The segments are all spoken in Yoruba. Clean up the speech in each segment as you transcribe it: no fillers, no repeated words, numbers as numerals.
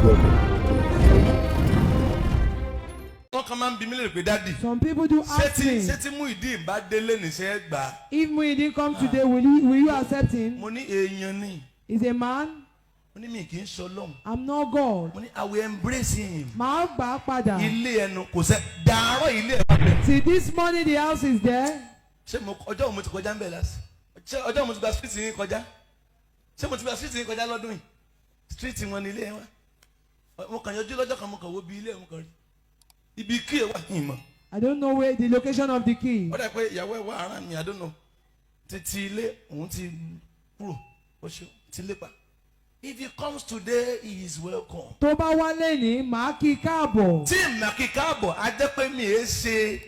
Welcome. Wọ́n kàn máa ń bi mí léèrè pé, "Daddy, Some people do ṣé ask tí me, ṣé tí Muyideen bá délé níṣẹ́ gbà á?" "If Muyideen come today, will you accept him?" Mo ní èèyàn ni. He's a man. Mo ní mi kì í sọ lọ́hùn. I'm not God. Mo ní I will embrace him. Màá gbà á padà. Ilé ẹnu kò sẹ́ dàárọ̀ ilé ẹ̀ wá bẹ̀. Till this morning, the house is there. Ṣé mo ọjọ́ wo mo ti kọjá ń bẹ̀ last? Ṣé ọjọ́ wo mo ti gba street yín kọjá? Ṣé mo ti gba street yín kọjá lọ́dún yìí? Street wọn ni ilé ẹ wá. Mo kàn yọjú lọ́jọ́ kan, mo kàn wo bí ilé ẹ̀, mo kàn rí ibi kí ẹ wà yìí mọ̀. I don't know where the location of the key. Ó dà pé ìyàwó ẹ̀ wá ara mi, I don't know. Títí ilé òun ti kúrò, ó ṣe ti lépa. If he comes today, he is welcome. Tó bá wá lẹ́nìí, màá kí i káàbọ̀. Tí ìmọ̀ kíkà bọ̀, á jẹ́ pé mi è ṣe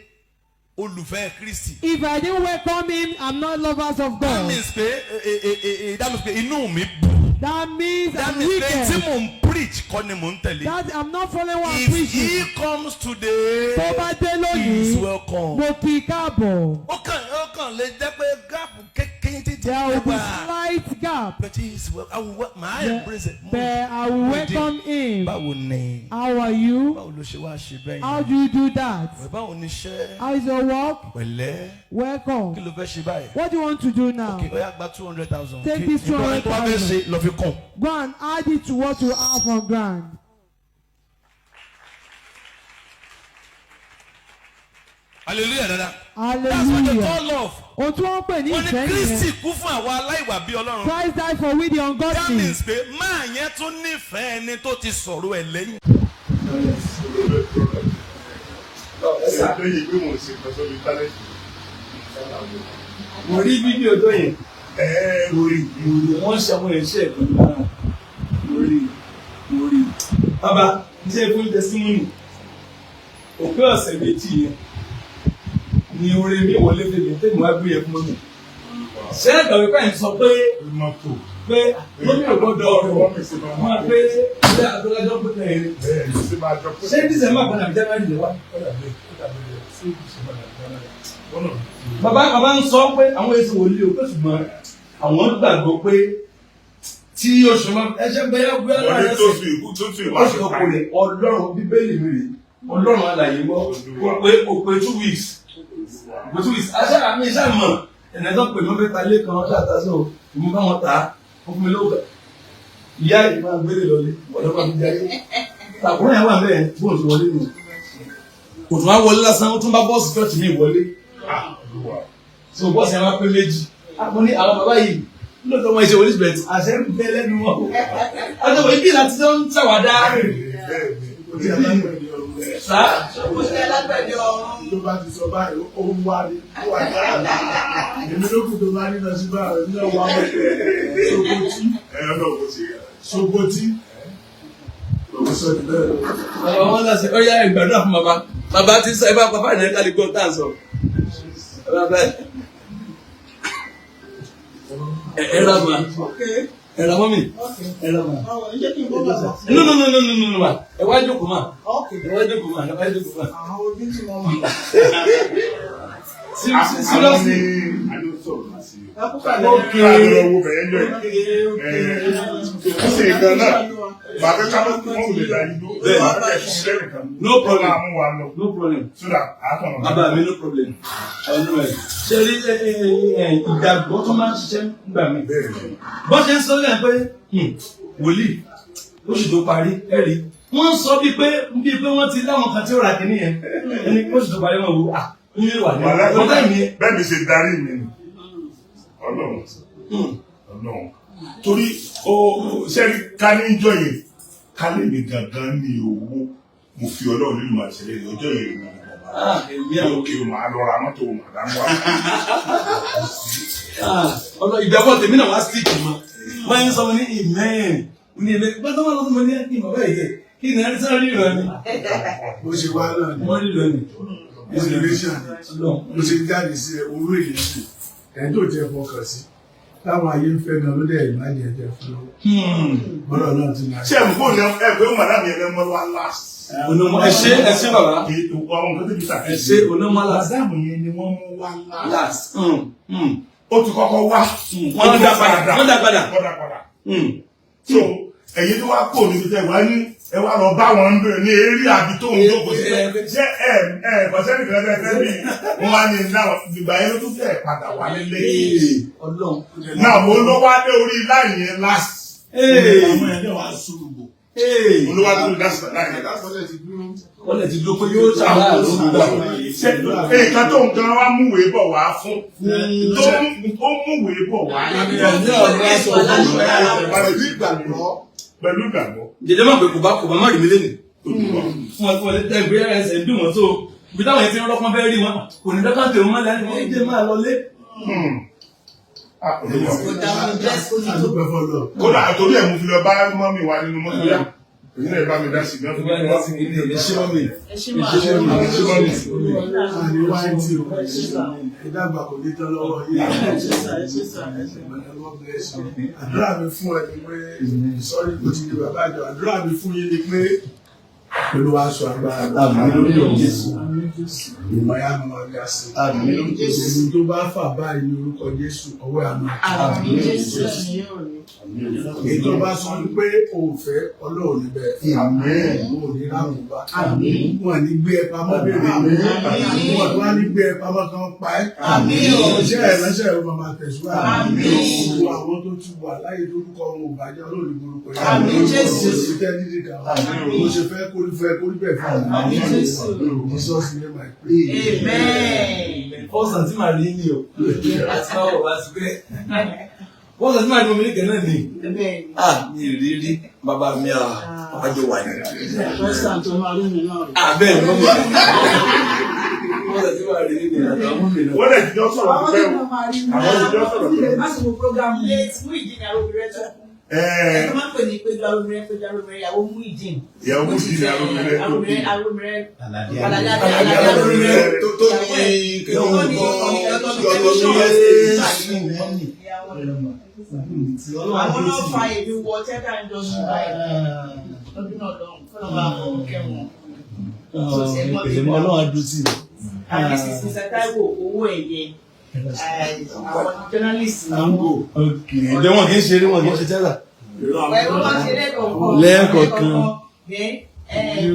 olùfẹ́ Kristi. If I didn't welcome him, I'm not lovers of That God. means pé that means pé inú mi bù. That means That I'm means pé tí wicked. mò ń preach kọ́ ni mò ń tẹ̀lé. That I'm not following what I'm If preaching. he comes today, Tó bá dé he is lónìí, welcome. mo kí i káàbọ̀. Ó kàn lè jẹ́ pé gap kékeré títí There will be wà. slight gap. But he is welcome. I will máa embrace it. But I will welcome him. Báwo ni? How are you? Báwo ló ṣe wá ṣe bẹ́ẹ̀ How yẹn? do you do that? Báwo ni iṣẹ́? How is your work? Pẹ̀lẹ́. Kí Welcome. ló fẹ́ ṣe báyìí? What do you want to do now? Okay, ó yá, gba 200,000. Take this Tó bá fẹ́ 200,000. ṣe lọ fi kàn. Go and add it to what you have on ground. Hallelujah dada. That's what they Hallelujah. call love. Ohun tí wọ́n ń pè ní Wọ́n ní ìfẹ́ Kristi nìyẹn. kú fún àwa aláìwà bí Ọlọ́run. Christ died for we the That ungodly. means pé máa yẹn tún nífẹ̀ẹ́ ẹni tó ti sọ̀rọ̀ ẹ̀ lẹ́yìn. Lẹ́yìn pé mo ṣe nǹkan sórí íńtánẹ́ẹ̀tì. Mo rí fídíò tó yẹn. Ẹ̀ẹ́. Mo rí, mo rí. Wọ́n ṣe àwọn iṣẹ́ ìpinnu náà. Mo rí, mo rí. Bàbá, iṣẹ́ fún testimony. Òpin ọ̀sẹ̀ 2 yẹn ni oore mi wọlé fèmí tèmi wá gbé yẹn fún mi. Ṣé ẹ̀gbọ́n mi pẹ́ ń sọ pé Mọ́tò. pé gómìnà gbọ́dọ̀ ọ̀rọ̀ Wọ́n mi ṣe máa wọn pé ṣé àtọ́lájọ́ pé ẹ̀rín. Bẹ́ẹ̀ ni ṣe máa jọ pé. Ṣé December kan àbí January lè wá? Ó dàbí ó dàbí ṣé December àbí January. One of the two. Bàbá ń sọ pé àwọn èso wòlíì o, pé ṣùgbọ́n àwọn gbàgbọ́ pé tí oṣù máa ẹṣẹ bẹ́ẹ̀ bẹ́ẹ̀ Wọ́n ní láàrin tó ẹsẹ̀ fi ìkú tó fi ìwà oṣù kan kò lè. Ọlọ́run Bíbélì mi rè, Ọlọ́run alàyè gbọ́, kò pé 2 weeks, kò pé 2 weeks. Aṣá mi ṣá mọ̀ ẹ̀nà tó pè mọ́ fẹ́ ta ilé kan ọjọ́ àtàṣọ ìmú bá wọn tà á, ó fún mi lówó kan. Ìyá yìí máa gbélé lọlé ọ̀dọ́ bá mi jáde tàkùrọ̀ yẹn wà bẹ́ẹ̀ bóun ti wọlé nù. Kò tún wá wọlé lásán, ó tún bá bọ́ọ̀sì church mi wọlé. So bọ́ọ̀sì yẹn wá pé méjì. Mo ní àwọn bàbá yìí lóòótọ́ wọn ṣe wọlé bẹ̀rẹ̀ àṣẹ ń bẹ lẹ́nu wọn o. Àti ibi láti tó ń ṣàwádà. Sá. Tó bá ti sọ báyìí, ó ń wá ní, ó wà ní àná. Èmi ló kù tó bá ní lọ sí báyìí ní ọwọ́ àwọn Sokoti. Ẹ ọlọ́run kò sí. Sokoti kò sọ ní bẹ́ẹ̀. Bàbá wọn lọ sí ọyá ìgbàdúrà fún bàbá. Bàbá ti sọ ẹ bá bàbá yẹn kálí gbọ́n tá à ń sọ. Bàbá ẹ ẹ rà mà, ẹ rà mọ́mì, ẹ rà mà. No, no, no, no, no, no, ma, ẹ wá jókòó mà, ẹ wá jókòó mà, ẹ wá jókòó mà. Seriously. Àwọn sọ̀rọ̀ sí i. Okay. Àwọn owó bẹ̀rẹ̀ ń jọ yìí. Ṣé nǹkan náà? Màá fẹ́ ká mọ́ kò lè dá yín dúró. Màá fẹ́ fún mi lẹ́nìkan. No problem. Ó máa mú wa lọ. No problem. So that a kàn lọ. Bàbá mi, no problem. Ọ̀nà ẹ̀ ṣe rí ìgbàgbọ́ tó máa ń ṣiṣẹ́ nígbà mi. Bẹ́ẹ̀ ni. Bọ́n ṣe ń sọ lẹ́yìn pé wòlíì oṣù tó parí ẹ rí wọ́n ń sọ bíi pé wọ́n ti láwọn kan tí ó ra kìíní yẹn ẹni oṣù tó parí wọn wò à ń yé wà ní ọjọ́ ìmí. Bẹ́ẹ̀ mi ṣe darí mi ni. Ọlọ́run. Ọlọ́run. Torí ó ṣẹ́rí ká ní ìjọ yẹn, ká lè mi gangan ní owó. Mo fi Ọlọ́run nínú àṣẹlẹ̀ ọjọ́ yẹn ní Ah, èmi àwọn òkè màá lọ ra mọ́tò màdá wá. Ọlọ ìgbàgbọ́ tèmi náà wá síìkì mọ́. Wọ́n ń sọ mo ní amen ní amen gbọ́dọ̀ wọn lọ́sọ̀ mo ní kí n bàbá yìí kí ni ẹni sáré rí ìrọ̀ ni. Bó ṣe wá náà ni. Wọ́n rí ìrọ̀ ni. Inspiration ni bó ṣe jáde sí ẹ orú èyí sí ẹni tó jẹ fọkàn sí táwọn ayé ń fẹ́ gan ló dẹ̀ ìmáàlì ẹ̀jẹ̀ fún lọ́wọ́ bọ́lá náà ti máa. Ṣé ẹ̀ mú fóònù ẹ pé màdá mi ẹ̀ mọ́ wá last. Ẹ ṣé, ẹ ṣé bàbá. Kì í àwọn nǹkan tó ti Ẹ ṣé onímọ̀ last. Màdámù yẹn ni wọ́n mú wá last. Last. Ó ti kọ́kọ́ wá. Wọ́n dá padà. Wọ́n dá padà. Wọ́n dá padà. So Ẹ̀yin tó wá kò níbi tẹ́ wá ní ẹ wá lọ bá wọn ní eré àbí tó ń jókòó sí pé ṣé ẹ ẹ kọ̀sẹ́nì kan tẹ́ fẹ́ bí wọ́n wá ní náà ìgbà yẹn ló tún fẹ́ padà wá nílé. Ọlọ́run. Náà mo ló wá dé orí láì yẹn last. Àwọn ẹ̀dẹ̀ wá sùúrù. Mo ló wá dé orí last láì yẹn last. Wọ́n lè ti dúró pé yóò ṣàlàyé ló ń gbà. Ṣé nǹkan tó nǹkan wá múwèé bọ̀ wá fún tó ó múwèé bọ̀ wá Pẹ̀lú ìgbàgbọ́. Pẹ̀lú ìgbàgbọ́. Jẹjẹ mọ̀ pé kò bá má rí mi lénìí. Olùkọ́. Fún wọn tí wọ́n lè tẹ́ ìgbé ẹsẹ̀ ń dùn wọ́n tó. Ibi táwọn yẹn ti ń rọ́pọ́n fẹ́ rí wọn. Kò ní dọ́kàn tèrò mọ́lẹ̀ ní wọ́n jẹ́ máa lọ lé. Ah, Olúwa. Àdúpẹ́ fọlọ́. Kódà torí ẹ̀ mú fi lọ bá mọ́mì wa nínú mọ́tò yá. Èyí náà bá mi dá sí gan. Ìwé ẹ̀rọ sì ní ilé ṣé mọ́mì. Ẹ ṣé máa. Ṣé mọ́mì. Ṣé mọ́mì. Àní wáyé tí o. Ìdàgbà kò ní tán lọ́wọ́ yìí. God bless you. Àdúrà mi fún ẹ ni pé, sọ́rí, kò ti di bàbá àjọ. Àdúrà mi fún yín ni pé Olúwa sọ agbára. Àmín lórúkọ Jésù. Ìmọ̀ ya máa ga sí. Àmín lórúkọ Jésù. Ohun tó bá fà báyìí ní orúkọ Jésù, ọwọ́ ẹ̀ máa Àmín Jésù. Èyí tó bá sọ pé o ò fẹ́, Ọlọ́run níbẹ̀. Àmín. O ò ní rákòbá. Àmín. Wọn ní gbé ẹ pamọ́ béèrè. Wọn tó wá ní gbé ẹ pamọ́ kan pa ẹ́. Àmín o. Iṣẹ́ ìránṣẹ́ ẹ̀ máa máa tẹ̀síwájú. Àmín. Gbogbo àwọn tó ti wà láyé lórúkọ wọn ò bàjẹ́, Ọlọ́run ní orúkọ yẹn. Àmín Jésù. Kò sí tẹ́ dídì kan. Mo ṣe fẹ́ kórí fẹ́ kórí bẹ́ẹ̀ fún àwọn. Àmín Jésù. Jesus name I pray. Amen. Fọ́sàn tí màá rí ní o. Àti báwo wá sí pé. Fọ́sàn tí màá rí omi nìkan náà ni. Amen. Ah, mi ì rí rí bàbá mi à àjọ wà ní. Ah, bẹ́ẹ̀ ni mọ́mì. Fọ́sàn tí màá rí ní àtàwọn mọ́mì náà. Wọ́n lè jíjọ́ sọ̀rọ̀ pípẹ́ o. Àwọn jíjọ́ sọ̀rọ̀ pípẹ́. Lásìkò program late Muyideen Aromire tó kú. Ẹ̀ẹ́ Ẹ tó máa ń pè ní Péjú Aromire, Péjú Aromire, ìyàwó Muyideen. Ìyàwó Muyideen Aromire tó kú. Aromire, Aromire. Aládé. Aládé Aládé Aromire. Tó ní kí Tó wọ́n ní mọ́mì. Àwọn náà fa èmi wọ theatre industry báyìí. Lọ́dún náà lọ́hùn, kọ́nà bá wọn kẹ́wọ̀n. Ọlọ́run á dúró tì mí. And this is Mr. Taiwo Owó Ẹ̀yẹ. Àwọn journalist ni wọ́n. Ǹjẹ́ wọn kì í ṣeré, wọn kì í ṣe tẹ́lá? Ẹ wọ́n máa ń ṣe lẹ́ẹ̀kọ̀ọ̀kan. Lẹ́ẹ̀kọ̀ọ̀kan. Then,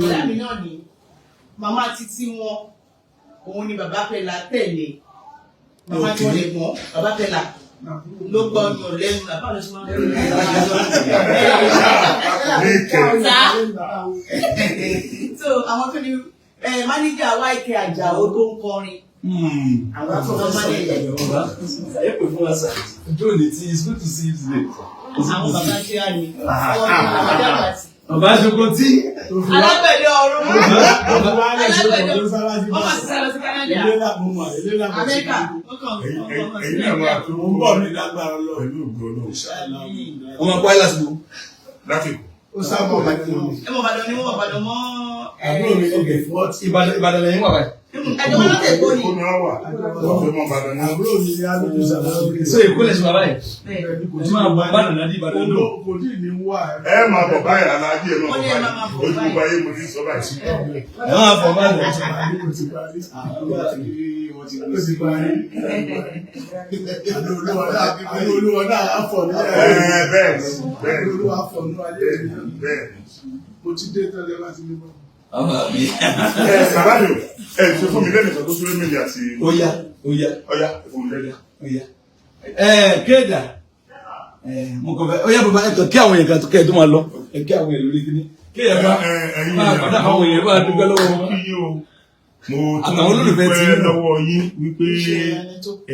bọ̀dá mi náà ni màmá títí wọn, òun ni bàbá Fẹlá tẹ̀lé. Màmá tí wọ́n lè gbọ́n, bàbá Fẹlá ló gbọ́ ọyàn lẹ́nu, bàbá ló ṣe máa ń Ní ìkẹ́. Sá. So àwọn tó ní máníjà YK Àjàó tó ń kọrin. Àwọn tó ń máníjà. Ẹ pè fún wa sá. Ojú òní tí it's good to see you today. Àwọn bàbá ṣe á ní. Ọ̀dọ́ Bàbá ṣoko tí. Alágbẹ̀dẹ ọ̀run. Alágbẹ̀dẹ Ọ̀run. wọ́n máa ti sá lọ sí Canada. Ilé làbọ̀ mọ̀, ilé làbọ̀ sí. Amẹ́ríkà. Wọ́n kàn Ẹ̀yin náà máa tó Mo ń bọ̀ ní lágbára lọ. Pẹ̀lú ògo Ọlọ́run. Ọmọ akọ ayé lásìkò. Láti Èkó. Ó sábọ̀ bàjẹ́ mi. Ẹ mọ̀ Ìbàdàn ni wọ́n mọ̀ Ìbàdàn mọ́. Àbúrò mi ní gẹ̀fọ́tì. Ìbàdàn lẹ́yìn wà báyìí. Ẹjọ́ wọn lọ́tẹ̀ kó ni. Èkó ni wọ́n wà. Wọ́n fẹ́ mọ́ Ìbàdàn náà. Àbúrò mi ní alójú sàlámù. So Èkó lè ṣe wà báyìí. Kò Ẹ máa bọ̀ Ìbàdàn náà di Ìbàdàn lò. Kò tí ì ní wà. Ẹ máa bọ̀ báyìí, aláàjì, ẹ máa Wọ́n bọ̀ ní ẹ máa máa báyìí. bọ̀ Ojú báyìí. gbogbo ayé mo ti sọ báyìí. Ẹ máa bọ̀ báyìí. Ó ti parí. Ó ti parí. Àánú Olúwa náà á fọ̀ ní Ẹ bẹ́ẹ̀ ni, bẹ́ẹ̀ Àánú ni, Olúwa fọ̀ ní ayé mi. bẹ́ẹ̀ ni. Mo ti dé tẹ́lẹ̀ láti ní bọ̀. Bàbá mi. Ẹ bàbá mi o, ẹ ṣe fún mi lẹ́nu kan tó súré mi àti Ó yá, ó yá, ọyá, ẹ fún mi lẹ́nu. ó yá. Ẹ kéèdà. Ẹ mo kàn fẹ́ ó yá bàbá, ẹ kàn kí àwọn èèyàn kan tó kẹ́ ẹ tó máa lọ. Ẹ kí àwọn èèyàn lórí kíní. Kéèyàn bá Ẹ̀yin máa padà àwọn èèyàn bá dúpẹ́ lọ́wọ́ wọn. kí yín o. Mo tún Àtàwọn olólùfẹ́ tí dúpẹ́ ń lọ. lọ́wọ́ yín wípé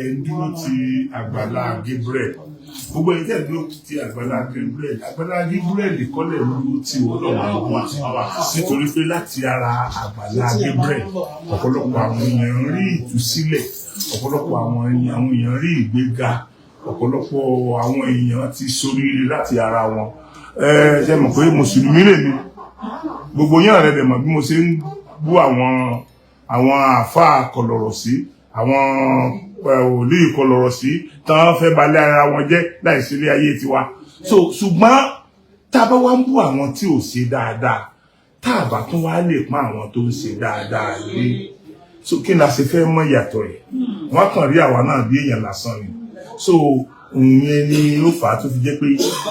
ẹ̀ ń dúró ti Àgbàlá Gabriel. Gbogbo ẹ̀yin tẹ́ ẹ̀ dúró ti Àgbàlá Gabriel, Àgbàlá Gabriel kọ́lẹ̀ ń dúró ti Ọlọ́run àwọn, nítorí pé láti ara Àgbàlá Gabriel, ọ̀pọ̀lọpọ̀ àwọn èèyàn rí ìtúsílẹ̀, ọ̀pọ̀lọpọ̀ àwọn èèyàn rí ìgbéga, ọ̀pọ̀lọpọ̀ àwọn èèyàn ti ṣoríire láti ara wọn. Ẹ ṣe mọ̀ pé mùsùlùmí lèmi, gbogbo yín rẹ̀ dẹ̀ mọ̀ bí mo ṣe ń bú àwọn àáfàá kọlọ̀rọ̀ sí, àwọn wòlíì kọlọ̀rọ̀ sí tán fẹ́ balẹ̀ ara wọn jẹ́ láìsí ilé ayé tiwa. So ṣùgbọ́n tá a bá wá ń bú àwọn tí ò ṣe dáadáa, tá a bá tún wá lè pọ́n àwọn tó ń ṣe dáadáa lé, so kí ni a ṣe fẹ́ mọ̀ ìyàtọ̀ ẹ̀? Wọ́n kàn rí àwa náà bí èèyàn lásán ni. So ìyẹn ni ó fà á tó fi jẹ́ pé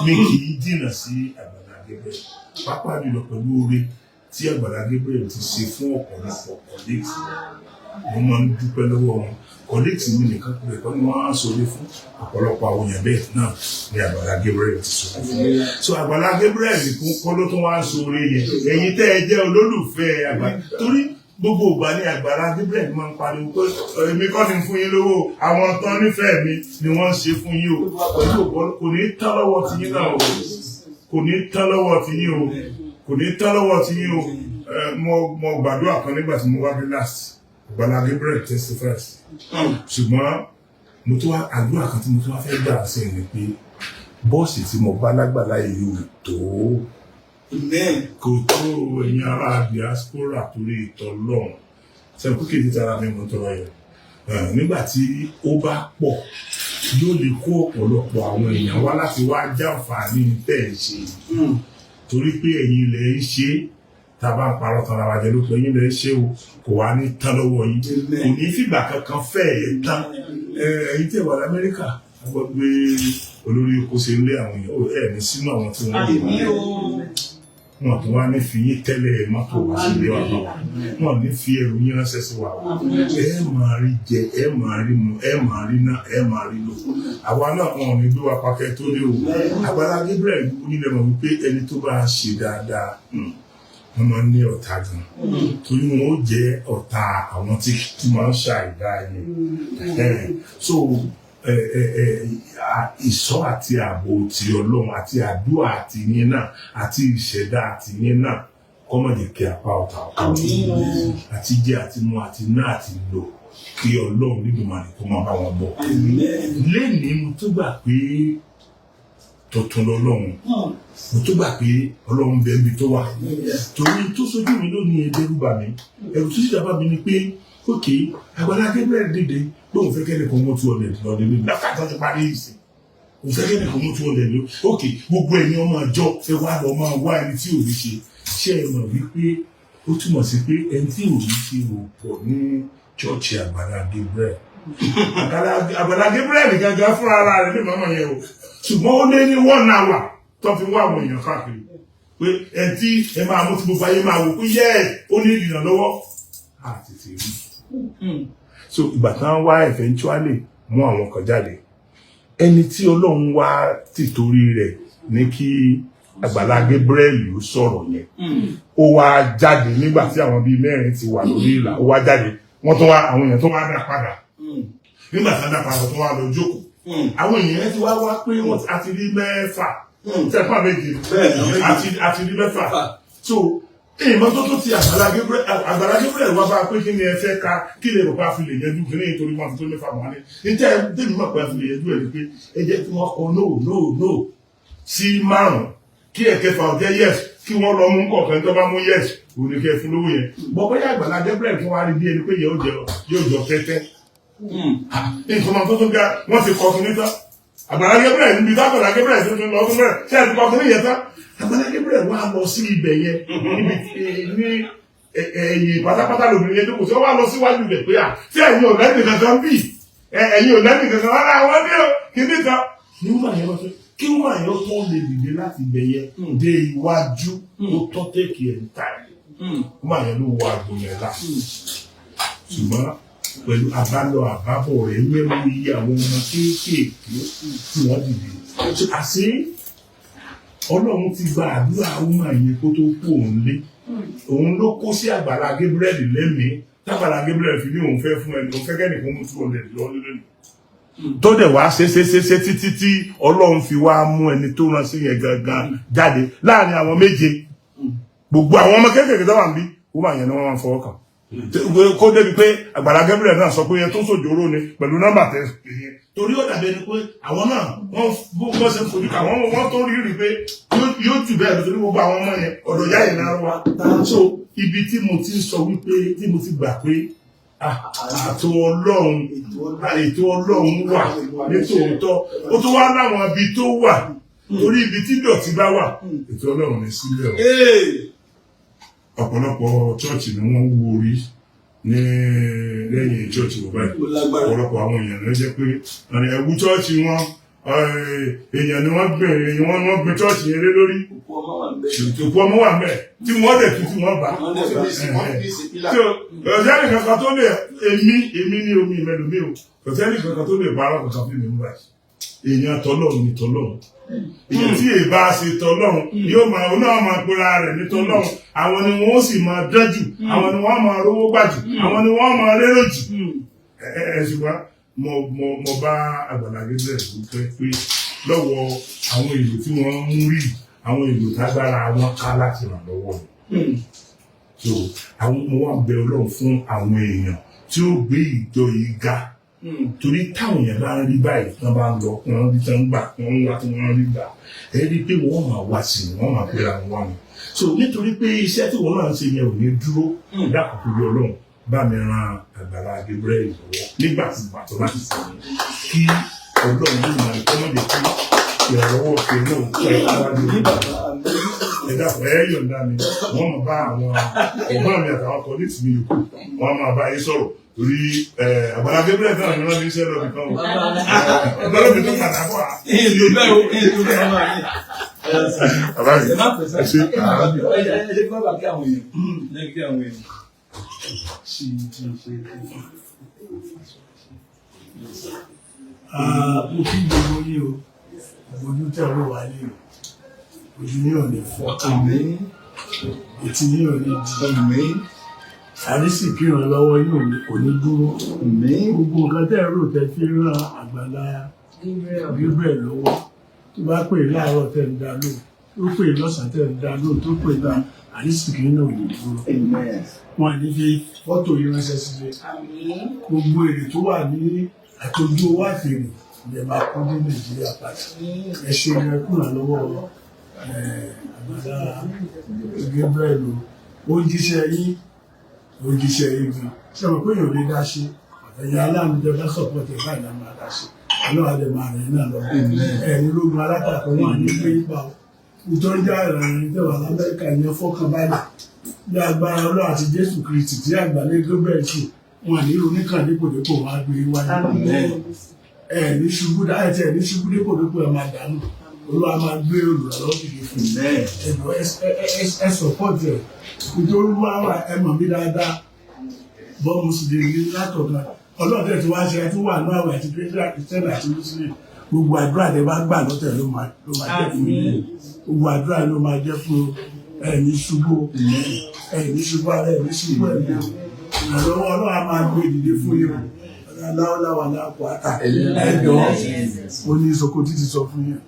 mi kì í jìnnà sí Àgbàlá. Gabriel, pàápàá jùlọ pẹ̀lú oore tí Àgbàlá Gabriel ti ṣe fún ọ̀pọ̀lọpọ̀ colleagues. Mo máa ń dúpẹ́ lọ́wọ́ wọn. Colleagues mi nìkan pẹ̀lú ẹ̀kọ́ ni wọ́n á sọ̀rọ̀ fún ọ̀pọ̀lọpọ̀ àwọn èèyàn bẹ́ẹ̀ náà ni Àgbàlá Gabriel ti sọ̀rọ̀ fún. So Àgbàlá Gabriel kún kọ́ ló tún wá ń sọ̀rọ̀ yẹn. Ẹ̀yin tẹ́ ẹ jẹ́ olólùfẹ́ Àgbàlá, torí gbogbo ìgbà ní Àgbàlá Gabriel máa ń pariwo pé èmi kọ́ ni fún yín lówó, àwọn tán nífẹ̀ẹ́ mi ni wọ́n ń ṣe fún yín o. Pẹ̀lú ògbọ́n kò ní tán lọ́wọ́ tiyín náà o, kò ní tán lọ́wọ́ tiyín o, kò ní tán lọ́wọ́ tiyín o. Mo gbàdúrà kan nígbà tí mo wá bí last, Àgbàlá Gabriel testify sí. Ṣùgbọ́n mo tó wá àdúrà kan tí mo tó wá fẹ́ gbà sí ni pé bọ́ọ̀sì tí mo bá lágbàlá yìí ò tó. Amen. Kò tó. Ẹ̀yin ará diaspora, torí ìtọ́ lọ́hùn sẹ́yìn kókè tí tara mi mo tọrọ yẹn. Nígbà tí ó bá pọ̀, yóò lè kó ọ̀pọ̀lọpọ̀ àwọn èèyàn wá láti wá jàǹfààní tẹ̀ ń ṣe, torí pé ẹ̀yin ilẹ̀ ń ṣe é. Tá a bá ń parọ́ tán ara wa jẹ ló pé ẹ̀yin ilẹ̀ ń ṣe o, kò wá ní tán lọ́wọ́ yín, kò ní fìgbà kankan fẹ́ ẹ̀ tán. Ẹ̀yin tí ẹ wà l'Amẹ́ríkà, a gbọ́ pé olórí oko ṣe ń lé àwọn èèyàn ó, ẹ̀ ní sínú àwọn tí wọ́n lè Àmín o. wọn tó wá ní fi yín tẹ́lẹ̀ mọ́tò wá sí ilé wa náà, wọn ní fi ẹrù yín ránṣẹ́ sí wa. Ẹ máa rí jẹ, ẹ máa rí mu, ẹ máa rí ná, ẹ máa rí lò. Àwa náà, wọn ò ní gbé wa pakẹ́ tó lé o. Àgbàlá Gabriel onílẹ̀ mọ̀ wípé ẹni tó bá ṣe dáadáa, wọ́n máa ń ní ọ̀tá gan, torí wọn ó jẹ́ ọ̀tá àwọn tí máa ń ṣàìdá yẹn. So ìṣọ́ àti ààbò ti Ọlọ́run àti àdúrà àti yín náà àti ìṣẹ̀dá àti yín náà kọ́mọ̀dé kí apá ọ̀tá ọ̀tá àti jẹ àti mu àti ná àti lò, kí Ọlọ́run nídùnmarè kó máa bá wọn bọ̀. Lénìí, mo tún gbà pé tuntun lọ́lọ́run. Mo tún gbà pé Ọlọ́run bẹ́ẹ̀ mi tó wà, torí tó sojú mi lónìí ẹ dẹ́rù bà mí. Ẹ̀rù tó sì dábàá mi ni pé ok, Àgbàlá Gabriel dìde lóun fẹ́ kẹ́lẹ́ kan mú 200 lọ nílé láfàtà tó parí ìsìn, òun fẹ́ kẹ́lẹ́ kan mú 200 lọ. Ok, gbogbo ẹ̀yin ọmọ àjọ, ẹ wá lọ máa wá ẹni tí ò ní ṣe. Ṣé ẹ mọ̀ wípé ó túmọ̀ sí pé ẹni tí ò ní ṣe ò pọ̀ ní chọ́ọ̀chì Àgbàlá Gabriel? Àgbàlá Gabriel gangan fúnra ara rẹ̀ ní màmá yẹn o, ṣùgbọ́n ó lé ní one hour tó fi wá àwọn èèyàn káàkiri pé ẹni tí ẹ máa mú tí gbogbo ayé máa wò pé yẹ ó ní ìrànlọ́wọ́ àti ti rí. So ìgbà tí wọ́n wá eventually mú àwọn kan jáde, ẹni tí Ọlọ́run wá tìtorí rẹ̀ ní kí Àgbàlá Gabriel ó sọ̀rọ̀ yẹn, ó wá jáde nígbà tí àwọn bíi mẹ́rin ti wà lórí ìlà. Ó wá jáde, wọ́n tún wá àwọn èèyàn tó wá dá padà. Nígbà tí wọ́n dá padà, tó wá lọ jókòó. Àwọn èèyàn ti wá wá pé wọ́n àti rí mẹ́fà tẹ́fà méje, àti rí mẹ́fà. So ìmọ́tótó ti Àgbàlá Gabriel, Àgbàlá Gabriel wá bá a pé kí ni ẹ fẹ́ ka, kí lè rò pé a fi lè yanjú kí ní, nítorí wọn fi tó mẹ́fà wọn ní níta tẹ́mi mọ̀ pé a fi lè yanjú ẹ̀ ni pé ẹ jẹ́ kí wọ́n kọ no, no, no sí márùn-ún, kí ẹ̀kẹfà ọ̀jẹ́ yes, kí wọ́n lọ mú kọ̀ọ̀kan. Tó bá mú yes, òun ni kẹ́ ẹ fún lówó yẹn. Bọ́ bóyá Àgbàlá Gabriel fún wa rí bí ẹni pé yóò jọ tẹ́tẹ́ nǹkan máa tó tó ga. Wọ́n ti kọ́ kí ní tán, Àgbàlá Gabriel níbi tí Àgbàlá Gabriel tó tún lọ fún bẹ́ẹ̀ ṣé ẹ ti kọ́ kí ní yẹn tán. Àgbàlá Gabriel wá lọ sí ibẹ̀ yẹn, níbi ní ẹ̀yìn pátápátá lóbìnrin yẹn jókòó sí. Ó wá lọ síwájú rẹ̀ pé à tí ẹ̀yin ò lẹ́nu kankan bì, ẹ̀yin ò lẹ́nu kankan rárá, àwọn ní o kìíní kan ní wọ́n yẹn lọ sí kí wọ́n yẹn tó lè dìde láti ibẹ̀ yẹn dé iwájú, ó tọ́ take ẹ̀ táì wọ́n yẹn ló wọ àgbo yẹn lá. Ṣùgbọ́n pẹ̀lú àbálọ àbábọ̀ rẹ̀, wẹ́wọ́ iye àwọn ọmọ kéékèèké tí wọ́n dìde àṣé Ọlọ́run ti gba àdúrà ọmọ yẹn kó tó kú. Òun lé òun ló kó sí Àgbàlá Gabriel lẹ́mìí tágbàlá Gabriel fi ní òun fẹ́ fún ẹni, òun fẹ́ kẹ́nìkan mú 200 lọ lónìí, tó dẹ̀ wá ṣe ṣe ṣe ṣe títí tí Ọlọ́run fi wá mú ẹni tó rán sí yẹn gangan jáde láàrin àwọn méje. Gbogbo àwọn ọmọ kéékèèké tó wà níbí, wọ́n máa yẹn ni wọ́n máa ń fọwọ́ kàn kó débi pé Àgbàlá Gabriel náà sọ pé yẹn tó sòjòrò ni pẹ̀lú nọ́mbà tẹ yẹn, torí ó dàbí ẹni pé àwọn náà wọ́n bó ṣe ń fojú kà wọ́n, wọ́n tó rí rí pé yóò jù bẹ́ẹ̀ lọ, torí gbogbo àwọn ọmọ yẹn ọ̀dọ̀ yá yẹn náà wá. So ibi tí mo ti ń sọ wípé tí mo ti gbà pé àtò Ọlọ́run, ètò Ọlọ́run wà nítòótọ́, ó tó wá láwọn ibi tó wà, torí ibi tí dọ̀tí bá wà, ètò Ọlọ́run ní sílẹ̀ o. Ọ̀pọ̀lọpọ̀ chọ́ọ̀chì ni wọ́n wú orí ní lẹ́yìn chọ́ọ̀chì wọ̀ báyìí. Ọ̀pọ̀lọpọ̀ àwọn èèyàn ló jẹ́ pé ẹ̀wú chọ́ọ̀chì wọn, èèyàn ni wọ́n gbìn, wọ́n gbìn chọ́ọ̀chì yẹn lé lórí. Òkú ọmọ wà ń bẹ̀. Òkú ọmọ wà mẹ́ tí wọ́n dẹ̀ tún tí wọ́n bá. Wọ́n dẹ̀ bá. Tí o kò sẹ́ni kankan tó lè èmi ní omi ìmẹ́lòmí o, kò sẹ́ni kankan tó lè parọ́ kankan fún mi ń báyìí. Èèyàn tọ́lọ́run ni tọ́lọ́run. Èèyàn tí èèbá ṣe tọ́lọ́run yóò máa oná máa pera rẹ̀ ní tọ́lọ́run. Àwọn ni wọ́n sì máa dán jù, àwọn ni wọ́n máa rówó gbà jù, àwọn ni wọ́n máa rérò jù. Ẹ ṣùgbọ́n mo bá Àgbàlá Gabriel dúpẹ́ pé lọ́wọ́ àwọn èrò tí wọ́n ń rí, àwọn èrò tágbára wọn ká láti ràn lọ́wọ́ ni. So àwọn mo wá bẹ Ọlọ́run fún àwọn èèyàn tí ó gbé ìjọ yìí ga, torí táwọn èèyàn bá ń rí báyìí, tí wọ́n bá ń lọ, wọ́n rí tán gbà, wọ́n ń wá tí wọ́n rí gbà, ẹ rí i pé wọ́n máa wá sí i, wọ́n máa pera wọn wá ni. So nítorí pé iṣẹ́ tí wọ́n náà ń ṣe yẹn ò ní dúró, dákòókò bí Ọlọ́run bá mi ran Àgbàlá Gabriel lọ́wọ́ nígbàkúgbà tó bá ti sọ kí Ọlọ́run yóò máa kọ́ mọ́lẹ̀ kí ìrànlọ́wọ́ òkè náà pẹ́ wájú. Ẹ dákun, ẹ yọ̀ǹda mi, wọ́n máa bá àwọn ẹ̀gbọ́n mi àtàwọn colleagues mi yòókù, wọ́n máa bá yín sọ̀rọ̀, torí Àgbàlá Gabriel náà ni wọ́n fi ń ṣẹ́ lọ́bì kan o, ọlọ́bì tó padà bọ̀ á. Èlò bẹ́ẹ̀ o, èlò bẹ́ẹ̀ bàbá mi. Bàbá mi, Ẹ má pèsè. ẹ ṣe. Ẹ ṣe kí bàbá kí àwọn èèyàn. Ẹ kí àwọn èèyàn. Ṣì ṣì ṣe. Ah, mo kí gbogbo yín o, ojú tẹ̀ wò wá ní o, ojú yín ò ní fọ́, Àmín. etí yín ò ní di, Àmín. àrísìkí ìrànlọ́wọ́ yín kò ní dúró. Àmín. Gbogbo nǹkan tẹ́ ẹ rò tẹ́ fi ràn Àgbàlá Gabriel lọ́wọ́, tó bá pè é láàárọ̀ tẹ́ ń dá lóhùn, tó pè é lọ́sàn-án tẹ́ ń dá lóhùn, tó pè é náà, àrísìkí náà ò ní dúró. Amen. Wọn à ní fi fọ́tò yín ránṣẹ́ sílé. Gbogbo èrè tó wà ní àtọ́jú owó àfèrè lè máa kó dé Nàìjíríà padà. Ẹ ṣe ẹ kúrò lọ́wọ́ Àgbàlá Gabriel o. Ó ń jíṣẹ́ yín, ó ń jíṣẹ́ yín gan. Ṣé mo pé èèyàn lè dá ṣe? Ẹ̀yin aláàánú jẹ́ bá support ẹ̀ báyìí náà máa dá ṣe. Ọlọ́run á dẹ̀ máa rìn náà lọ́wọ́. Ẹ̀yin ológun alátakò wọn ní pé ipa o. Nítorí já ìrànlọ́wọ́ tẹ̀wà l'Amẹ́ríkà yẹn fọ́kàn balẹ̀. Bí agbára Ọlọ́run àti Jésù Kristi tí Àgbàlá Gabriel ṣe, wọn ní oníkàn dípòdípò wọn á gbé wáyé. Ẹ ní ṣubú dá ẹ ní ṣubú dípòdípò ẹ máa dànù. Olúwa máa gbé olùrànlọ́wọ́ dìde fún yín. Ẹ̀dọ̀ ẹ support ẹ̀ nítorí wá wà, ẹ mọ̀ mí dáadáa, bọ́ mùsùlùmí ní látọ̀gán. Ọlọ́run tẹ̀ tí wá ṣe ẹ tún wà ní àwẹ̀ àti Christian àti Muslim. Gbogbo àdúrà tẹ bá gbà lọ́tẹ̀ ló máa jẹ́ fún yín. Gbogbo àdúrà ló máa jẹ́ fún ẹ ní ṣubú, ẹ ní ṣubú ara, ẹ ní ṣubú ẹ̀mí. Ìrànlọ́wọ́ Ọlọ́run á máa gbé dìde fún yín. Aláwọ̀láwà láàpọ̀ àtà ẹ̀dọ́ ó ní Sokoti ti sọ fún yín.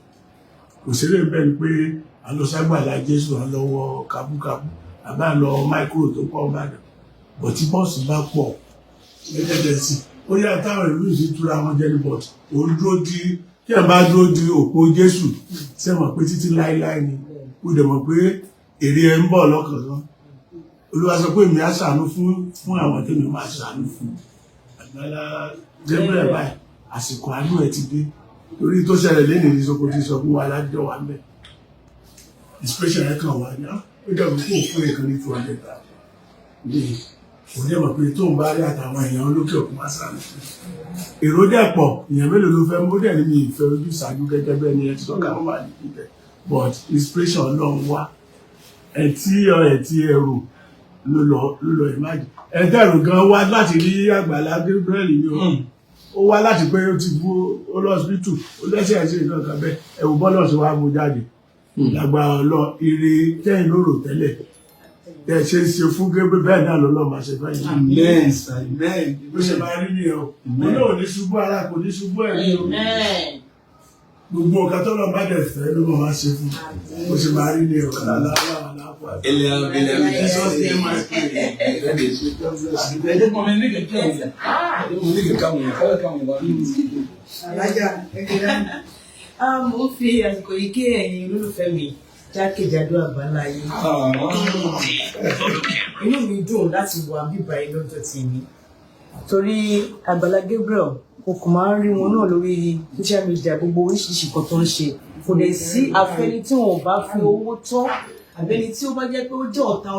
Kò ṣeré bẹ́ẹ̀ ni pé alọ́sàgbàlá Jésù lọ́wọ́ kábúkábú àbá lọ micro tó pọ̀ Ìbàdàn bọ̀ tí bọ́ọ̀sì bá pọ̀ lẹ́gẹ̀dẹ̀ sí ó yá táwọn ìlú yìí túra wọn jẹ́ ní bọ̀t òun dúró di tí ẹ̀ bá dúró di òpó Jésù ṣe mọ̀ pé títí láéláé ni ó dẹ̀ mọ̀ pé èrè ẹ̀ ń bọ̀ lọ́kànkan. Olúwa sọ pé èmi á ṣàánú fún àwọn tèmi máa ṣàánú fún. Àgbàlá Gabriel báyìí, àsìkò àánú ẹ̀ ti dé, torí tó ṣẹlẹ̀ lẹ́nu ní Sokoti sọ fún wa lájọ wa mẹ́ inspiration ẹ̀ kàn wá ní ó dẹ̀bù kó fún ẹ̀kan ní 200,000 ní òun dẹ̀ mọ̀ pé tóun bá rí àtàwọn èèyàn lókè òkun wá sáré fún èrò dẹ̀ pọ̀, èèyàn mélòó ló fẹ́ mú dẹ̀ ní mi ìfẹ́ ojú ìṣáájú gẹ́gẹ́ bẹ́ẹ̀ ni ẹ ti sọ́kà wọ́n wà ní ibẹ̀, but inspiration Ọlọ́run wá ẹ̀ tí ẹ̀ tí ẹrù ló lọ ìmájì ẹ̀ tẹ̀rù gan wá láti rí Àgbàlá Gabriel ni o. Ó wá láti pé ó ti bú ó lọ hospital, ó lẹ́sẹ̀ sí nǹkan kan bẹ́ẹ̀. Ẹ̀wù bọ́lọ̀ sí wàá mú jáde lágbára ọlọ́ ire tẹ́yìn lóró tẹ́lẹ̀ tẹ́ ṣe ń ṣe fún Gabriel bẹ́ẹ̀ náà lọ́lọ́ máa ṣe fẹ́yìn. Amen. Amen. Bó ṣe máa rí nìyẹn o. Olóò ní ṣubú ara, kò ní ṣubú ẹ̀mí o. Gbogbo ọ̀gá tó lọ bá dẹ̀ fẹ́ ló máa ṣe fún. Bó ṣe máa rí nìyẹn o. Ilẹ̀ ilẹ̀ Jesus name I pray. Ẹ jẹ́ kí wọ́n mi ní kẹ̀kẹ́ àwọn èèyàn. Ẹ jẹ́ kí wọ́n ní kẹ̀kẹ́ àwọn èèyàn. Káwé káwọn èèyàn bá rí. Alájà ẹgbẹ́. Mo ń fi àsìkò yìí kí ẹ̀yin olólùfẹ́ mi jákèjádò àgbáláyé. Inú mi dùn láti wà bíbá yìí lọ́jọ́ tèmi torí Àgbàlá Gabriel, mo kàn máa ń rí wọn náà lórí social media, gbogbo oríṣiríṣi nǹkan tó ń ṣe. Kò dẹ̀ sí àfẹni tí wọn ò bá fi owó tọ́ àbẹ́ni tí ó bá jẹ́ pé ó jẹ́ ọ̀tá.